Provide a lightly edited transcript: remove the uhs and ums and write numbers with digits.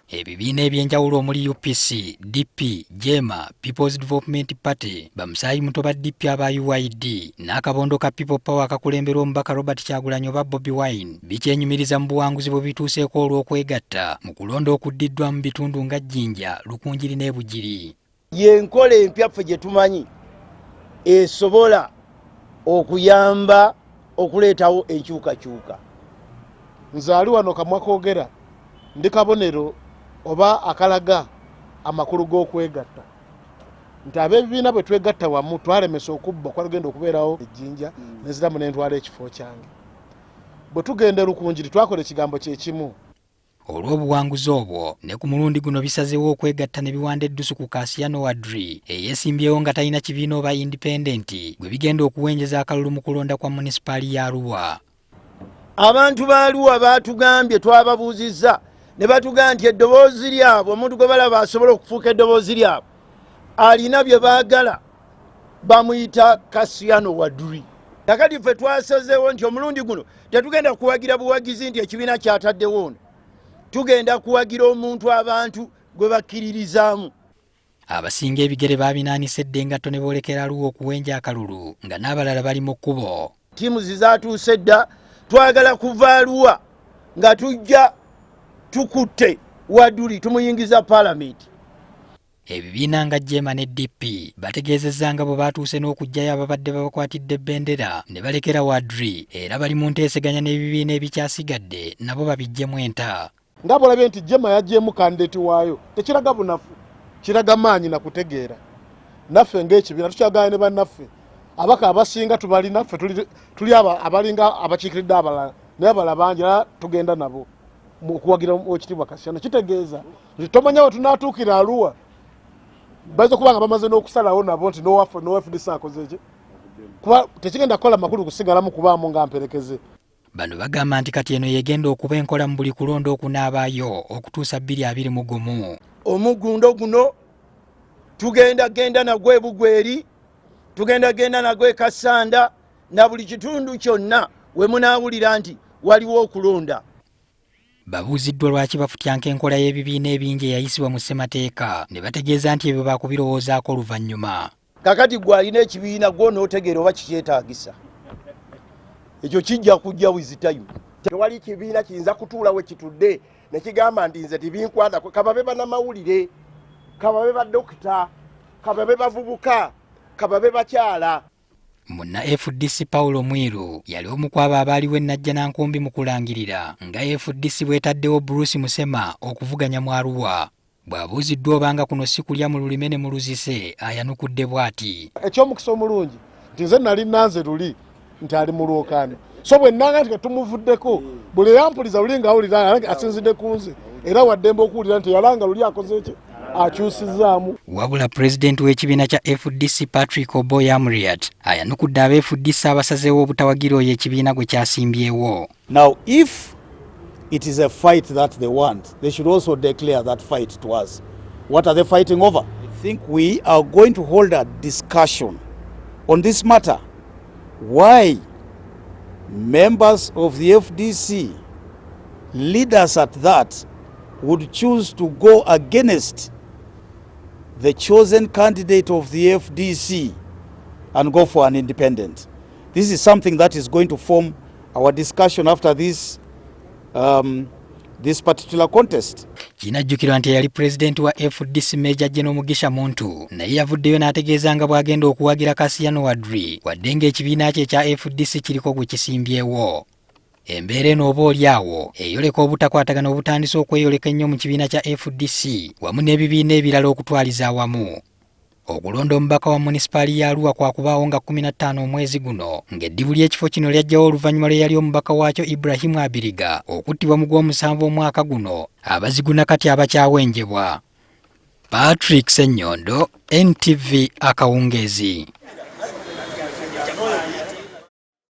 Ebibiina ebyenjawulo omuli UPC, DP, JEEMA, People's Development Party, bamusaayi muto ba DP aba UYD n'akabondo ka People Power akakulemberwa omubaka Robert Kyagulanyi oba Bobi Wine bikyenyumiriza mu buwanguzi bwe bituuseeko olw'okwegatta mu kulonda okuddiddwa mu bitundu nga Jinja, Rukungiri n'e Bugiri. Y'enkola empya ffe gye tumanyi esobola okuyamba okuleetawo enkyukakyuka. Nze ali wano kamwa koogera ndi kabonero oba akalaga amakulu g'okwegatta nti ab'ebibiina bwe twegatta wamu twalemesa okubba kwalugenda okubeerawo ejjinja neziramu nentwala ekifo kyange. Bwe tugenda Rukungiri twakola ekigambo kyekimu. Olw'obuwanguzi obwo ne ku mulundi guno bisazeewo okwegatta ne biwanda eddusu ku Kassiano Wadri eyeesimbyewo nga talina kibiina oba independent gwe bigenda okuwenjeza akalulu mu kulonda kwa munisipaali ya Arua. Abantu ba Arua baatugambye, twababuuzizza ne batugamba nti eddoboozi lyabwe omuntu gwe balaba asobola okufuuka eddoboozi lyabwe alina bye baagala bamuyita Kassiano Wadri. Kakati ffe twasazeewo nti omulundi guno tetugenda kuwagira buwagizi nti ekibiina kyataddewo ono, tugenda kuwagira omuntu abantu gwe bakkiririzaamu. Abasinga ebigere babinaanisa edda engatto ne boolekera Arua okuwenja akalulu nga n'abalala bali mu kkubo. Ttiimu zizaatuuse dda, twagala kuva Arua nga tujja tukutte Wadri tumuyingiza paalamenti. Ebibiina nga JEEMA ne DP bategeezezza nga bwe baatuuse n'okuggyayo ababadde babakwatidde bendera ne balekera Wadri era bali mu nteeseganya n'ebibiina ebikyasigadde nabo babiggyemu enta. Nga bw'olabye nti JEEMA yaggyeemu kandidate waayo tekiraga bunafu, kiraga maanyi na kutegeera. Naffe ng'ekibiina tukyagala ne bannaffe abaka abasinga tubalina, ffe tuli abalinga abakiikiridde abalala naye abalala bangi era tugenda nabo okuwagira Oweekitiibwa Kassiano. Kitegeeza nti tomanya we tunaatuukira Arua, bayinza okuba nga bamaze n'okusalawo nabo nti n'owaffe n'owa FDC akoze ki, kuba tekigenda kukola makulu kusigalamu kubaamu nga mperekeze. Bano bagamba nti kati eno yegenda okuba enkola mu buli kulonda okunaabaayo okutuusa 2021. Omugundo guno tugenda genda nagwo e Bugweri, tugenda genda nagwo e Kassanda na buli kitundu kyonna we munaawulira nti waliwo okulonda. Babuuziddwa lwaki bafutyanka enkola y'ebibiina ebingi eyayisibwa mu ssemateeka ne bategeeza nti ebyo baakubirowoozaako oluvannyuma. Kakati gwe alina ekibiina gwe onootegeera oba kikyetaagisa, ekyo kijja kujja with time. Tewali kibiina kiyinza kutuula we kitudde ne kigamba nti nze tibinkwatako, kababe bannamawulire, kababe badokita, kababe bavubuka, kababe bakyala. Munna FDC Paulo Mwiru yali omu ku abo abaaliwo e Najjanankumbi mu kulangirira nga FDC bw'etaddewo Bruce Musema okuvuganya mu Arua. Bw'abuuziddwa obanga kuno si kulya mu lulime ne mu luzise, ayanukudde bw'ati. Eky'omukisa omulungi nti nze nali nanze luli nti ali mu lwokaano, so bwe nnanga nti ketumuvuddeko buli eyampuliza luli ng'awulira asinzidde ku nze era waddembe okuwulira nti yalanga luli akoze ki akyusizaamu. Wabula pulezidenti w'ekibiina kya FDC Patrick Oboi Amuriat ayanukudde aba FDC abasazeewo obutawagira oyo ekibiina gwe kyasimbyewo. Now if it is a fight that they want, they should also declare that fight to us. What are they fighting over? I think we are going to hold a discussion on this matter. Why members of the FDC, leaders at that, would choose to go against the chosen candidate of the FDC and go for an independent. This is something that is going to form our discussion after this particular contest. Kinajjukirwa nti eyali pulezidenti wa FDC Major General Mugisha Muntu naye yavuddeyo n'ategeeza nga bw'agenda okuwagira Kassiano Wadri wadde ng'ekibiina kye ekya FDC kiriko gwe kisimbyewo. Embeera eno oba oli awo eyoleka obutakwatagana obutandise okweyoleka ennyo mu kibiina kya FDC wamu n'ebibiina ebirala okutwaliza awamu. Okulonda omubaka wa munisipaali ya Arua kwakubaawo nga 15 omwezi guno ng'eddibu ly'ekifo kino lyajjawo oluvannyuma lw'eyali omubaka waakyo Ibrahim Abiriga okuttibwa mu gw'omusanvu omwaka guno abazigu na kati abakyawenjebwa. Patrick Ssenyondo, NTV akawungeezi.